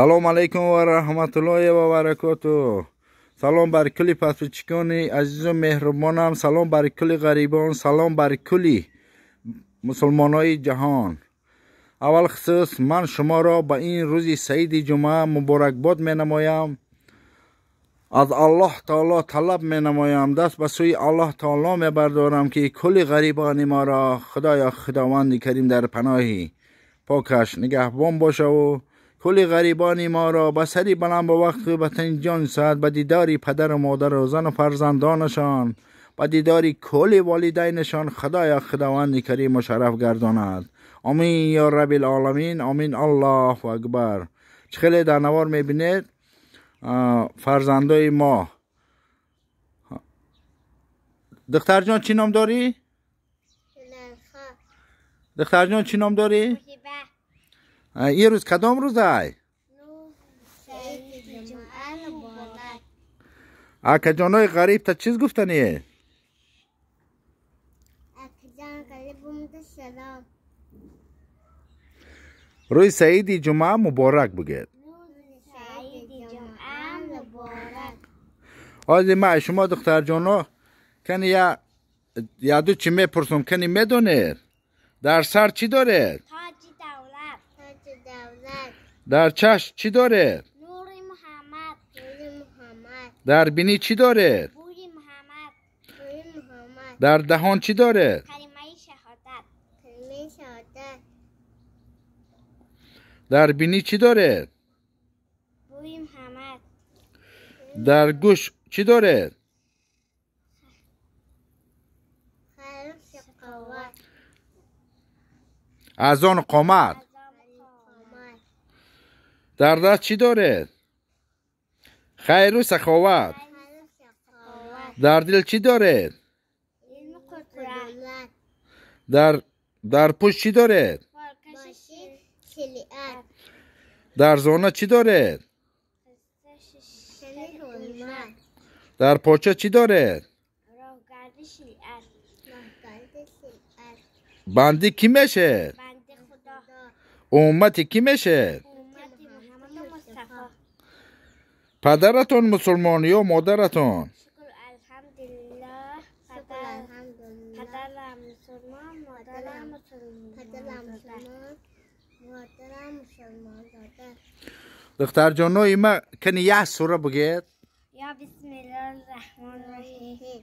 Салом алейкум ва раҳматуллоҳи ва баракоту. Салом бар кулли подписчикони азизу меҳрубонам, салом бар кулли ғарибон, салом бар кулли мусулмонои ҷаҳон. Аввал хусус ман шуморо ба ин рӯзи саиди ҷумъа муборакбод менамоям. Аз Аллоҳ таоло талаб менамоям, даст ба сӯи Аллоҳ таоло мебардорам, ки кулли ғарибони моро Худоё Худованди Карим дар паноҳи покаш нигаҳбон бошаву кулли ғарибони моро ба сари баланд, ба вақту ба тани ҷон саат, ба дидори падару модару зану фарзандонашон, ба дидори кулли волидайнашон Худоё Худованди Карим мушарраф гардонад. Омин ё раббил оламин, омин, Аллоҳу акбар. Чӣ хеле дар навор мебинед, фарзандои мо. Духтарҷон, чӣ ном дорӣ? Духтарҷон, чӣ ном дорӣ? Ин рӯз кадом рӯзай? Акаҷонои ғариб та чиз гуфтание? Рӯзи саиди ҷумъа муборак бигӯед. Ҳозир ман шумо духтарҷоно кани яду чӣ мепурсам, кани медонед? Дар сар чӣ доред? Дар чашм чӣ доред? Нури Муҳаммад. Дар бинӣ чӣ доред? Бӯи Муҳаммад. Дар даҳон чӣ доред? Калимаи шаҳодат. Дар бинӣ чӣ доред? Бӯи Муҳаммад. Дар гӯш чӣ доред? Азону қомат. Дар даст чӣ доред? Хайру саховат. Дар дил чӣ доред? Дар пушт чӣ доред? Дар зона чӣ доред? Дар поча чӣ доред? Банди кӣ мешед? Уммати кӣ мешед? Падаратон мусулмон ё модаратон? Шукр алҳамдулиллоҳ, падарам мусулмон, модарам мусулмон. Духтарҷонои ма, кани як сура бигӯед. Я бисмиллоҳир раҳмонир раҳим.